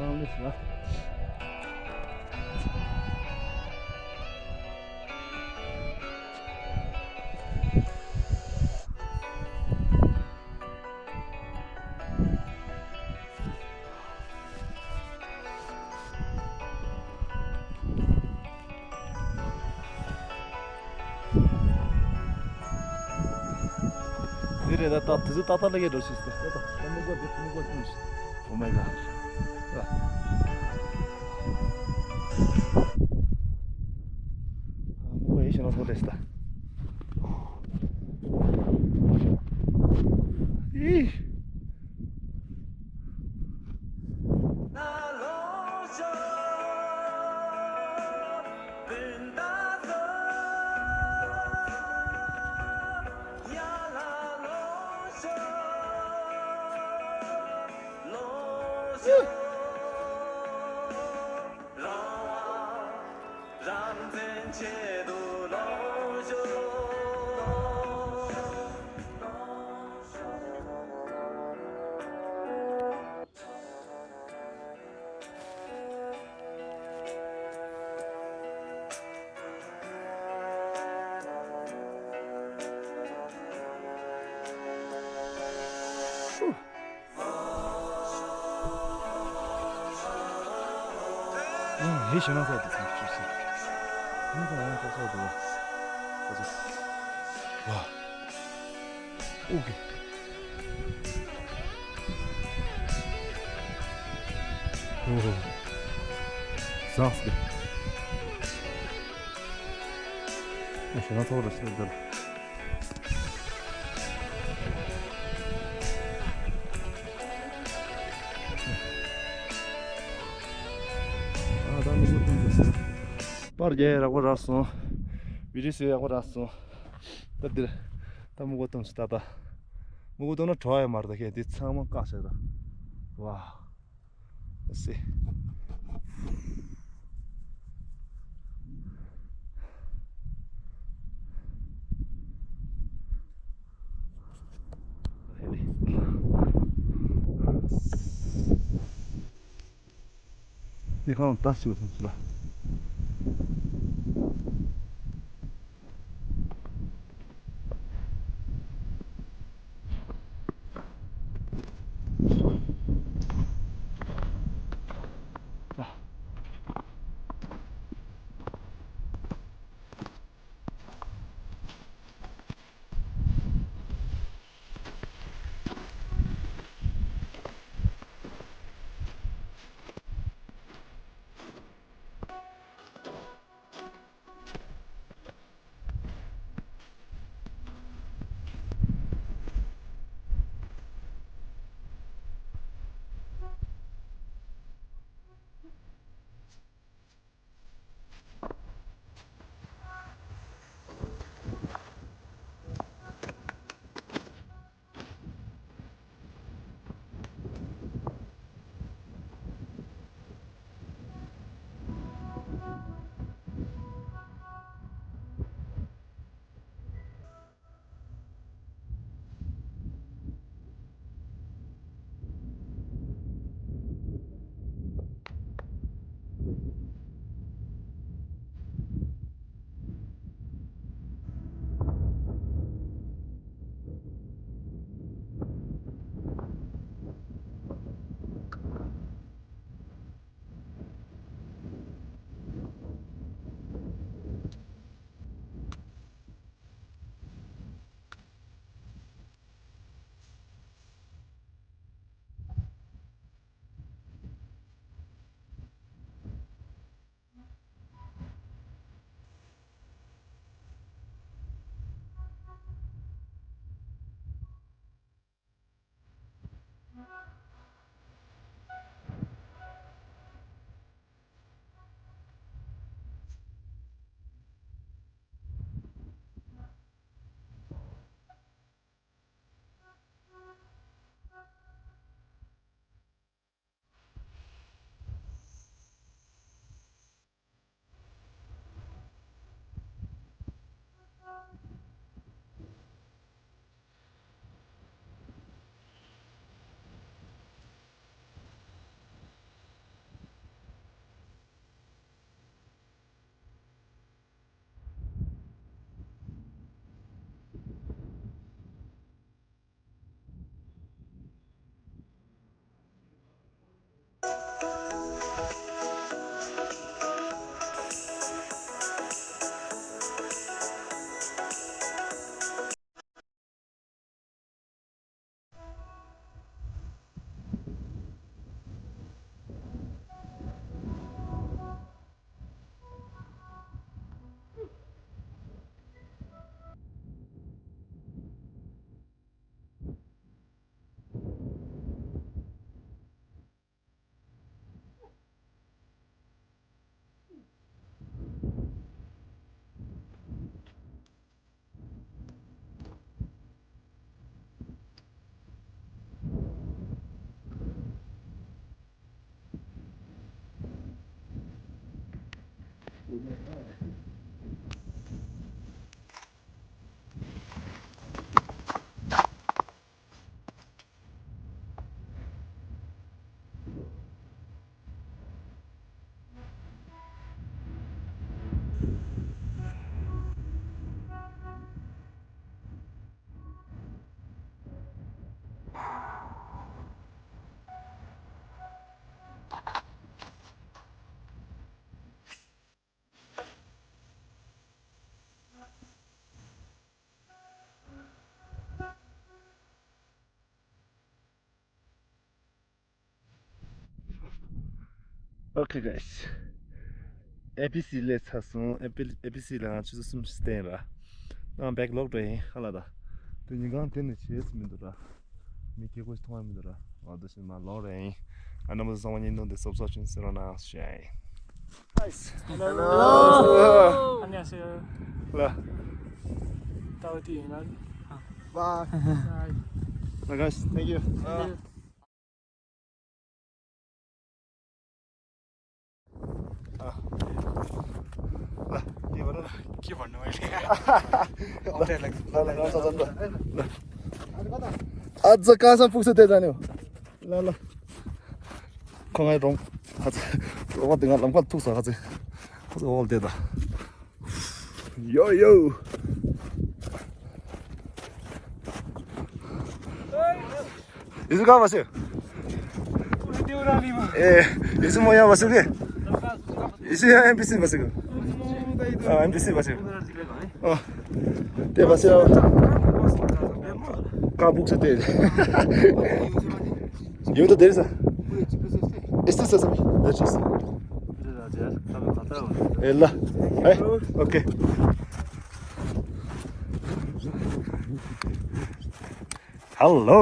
사람ですがDire dat dat zit dat alle gedoos is. Dan moet ik niet. Oh my god.もういいしなそうでした。いい。Hier schon noch etwas nicht zu sehen. Nur da einfach so durch. Also. Wow. Okay. Oh. Sag's dir. Ich bin noch so, das ist das. Barge agora ação, virisi agora ação, tá mugotão está tá, mugotão não trai mar daqui, de sama caixa da, uau, assim, e como tá se usando lá. Okay guys. APC let's have some APC là chứ some stay là. 나 backlog 돼. 하나다. 그니까 되는 지했습니다. 미키 고스 통합니다. 어디서 말 로레. 아나무 상황이 있는데 subscription 쓰러나 샤이. Nice. Hello. 안녕하세요. 라. 다우디 나. Bye. Bye guys. Thank you. के भन्नु मैले आज कहाँसम्म पुग्छ त्यही जाने हो ल ल खङाइ रङ आज रङ लम्का पुग्छ आज आज ओल देदा यो यो यसो कहाँ बस्यो ए यसो म यहाँ बस्छु कि यसो यहाँ एमपिसी बसेको एमपिसी बस्यो त्यहाँ बस्यो कहाँ पुग्छ त्यही हिउँ त धेरै छ यस्तै छ सबै ए ल है ओके हेलो